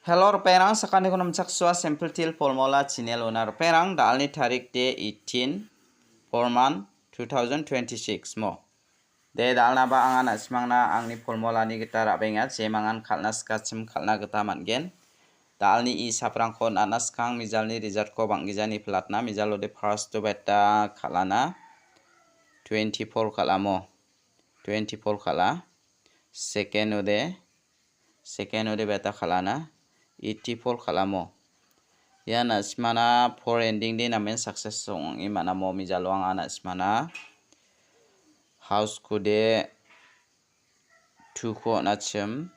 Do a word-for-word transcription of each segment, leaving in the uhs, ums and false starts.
Hello, ripengrang, sakantikon namchaksoa Simple Teer Formula channel-ona. Ripengrang, da·alni tarik de eighteen, four month, two thousand twenty-six mo. De, da·alnaba anga na·simangna angni formulani gita ra·benga, jemangan kal·na sikachim kal·na gita man·gen. Da·alni isaprangko on·atna skang mijalni result-ko bang·gijani platna, mijalo de first-o beta kal·ana, twenty-four kal·amo, twenty-four kal·a, second-o de, second-o de beta kal·ana, eighty-four kal·amo. Ia na·simana four ending de namen success ong·e man·amo, mijalo anga na·simana house-ko de two-ko on·achim,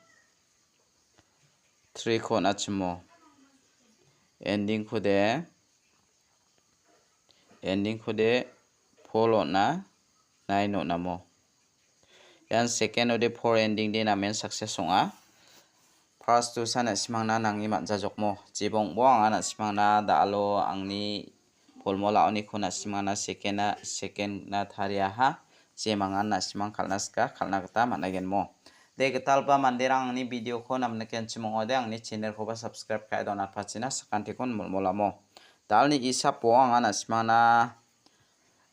three-ko on·achimo. Ending-ko de, ending-ko de four on·a, nine on·amo. Ian second-o de four ending de namen success ong·a. First-o sa na·simangna nange man·jajokmo. Jeba ong·bo anga na·simangna da·alo angni formula-oniko na·simangna second-na, second-na tariaha. Jemangan na·simang kal·na sika, kal·na gita man·agenmo. De, gitalba manderang angni video-ko namnikenchim ong·ode, angni channel-koba subscribe ka·e donatpachina sakantikon molmolamo. Da·alni isapo anga na·simangna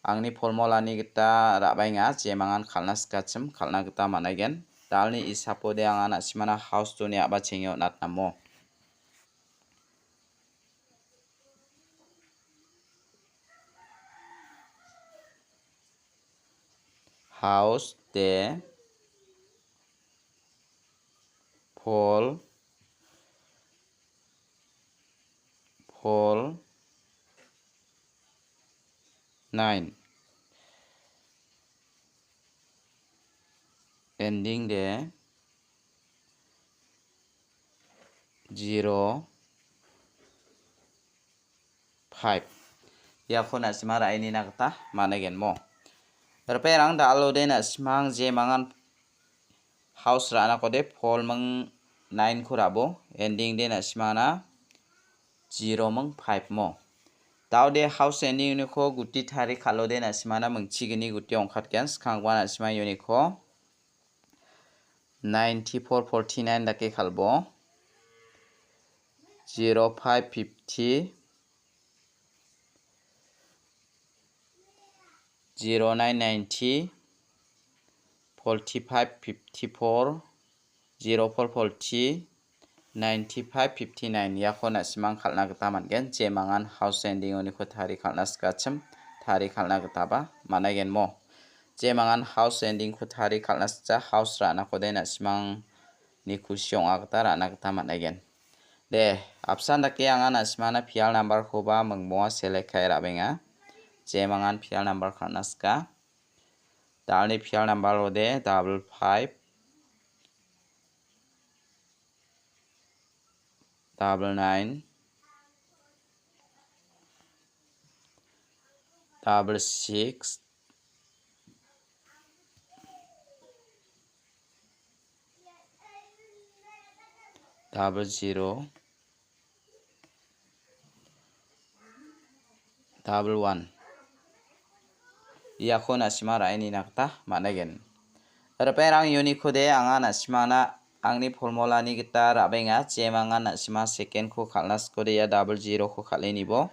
angni formulani gita ra·baenga, jemangan kal·na sikachim kal·na gita man·aigen. Da·alni isapo de anga na·simana house-oni a·bachenge on·atnamo. House de four, four, nine. Ending de zero, five. Iako na·sima ra·enina gita man·agenmo. Ripengrang da·alode na·simang jemangan house ra·anakode four ming nine-ko ra·bo. Ending de na·simangna zero ming five mo. Da·ode house ending uniko guti tari kal·ode na·simangna mingchigini guti ong·katgen. Skangba na·sima uniko ninety-four forty-nine dake kal·bo. Zero five fifty, zero nine ninety, forty-five fifty-four, zero four forty, ninety-five fifty-nine, iako na·simang kal·na gita man·gen. Jemangan house ending uniko tari kal·na sikachim, tari kal·na gitaba man·aigenmo. Jemangan house ending-ko tari kal·na sikja, house ra·anakode na·simangni kusi ong·a gita ra·na gita man·aigen. De, apsan dake anga na·simana pial number-koba mingmonga select ka·e ra·benga. Jemangan pial number kal·na sika. Da·alni pial number ode double five, double nine, double six, double zero, double one. Iako na·sima ra·enina gita man·aigen. Ripengrang unikode anga na·simana angni formulani gita ra·benga, jemangan na·sima second-ko kal·na sikode ia double zero-ko kal·e nibo.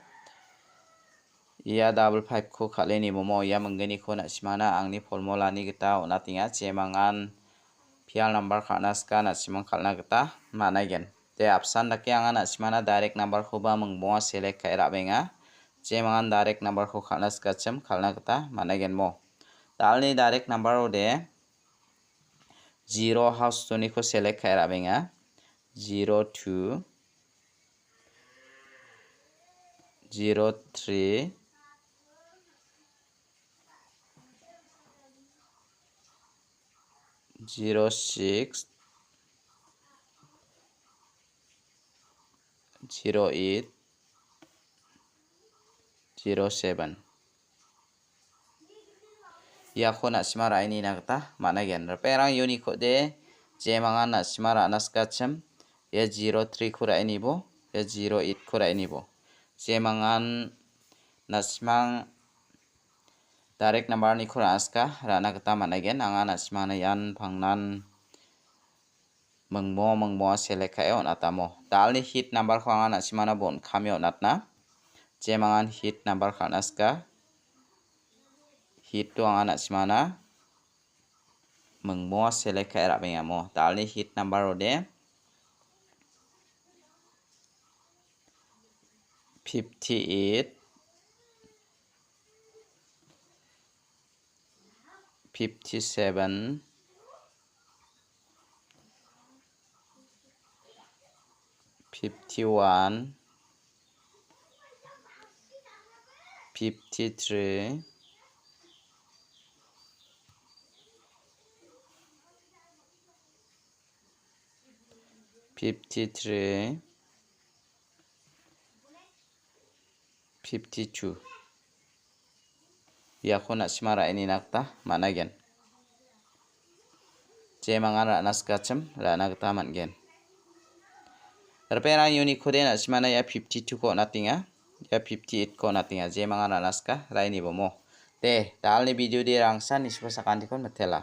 Ia double five-ko kal·e nibomo ia mingginiko na·simana angni formulani gita on·atenga, jemangan pial number kal·na sika na·simang kal·na gita man·aigen. De, apsan dake anga na·simana direct number-koba mingmonga select ka·e ra·benga. Jemangan direct number-ko kal·na sikachim kal·na gita man·aigenmo. Da·alni direct number ode zero house-oniko select ka·e ra·benga. Zero two, zero three, zero six, zero eight, zero seven. Iako na·sima ra·enina gita man·aigen. Ripengrang unikode jemangan na·sima ra·na sikachim, ia zero three-ko ra·e nibo, ia zero eight-ko ra·e nibo. Jemangan na·simang direct number-niko ra·na sika ra·na gita man·aigen. Anga na·simangna ian pangnan Mingmo, mingmo select ka·e on·atamo. Dalni hit number-ko anga na·simana bon·kame on·atna. Jemangan hit number ka·na sika. Hit-o anga na·simana. Mingmo select ka·e ra·bengamo. Dalni hit number-ode. Fifty-eight. Fifty-seven, fifty-one, fifty-three, fifty-three, fifty-two. Iako na·sima ra·enina gita man·aigen. Jemangan ra·na sikachim ra·na gita man·gen. Ripengrang unikode na·simana ia fifty-two-ko on·atenga. Ia fifty-eight-ko on·atenga. Jemangan ra·na sika ra·enibomo. De, dalni video de rangsan nisipa sakantikon mitela.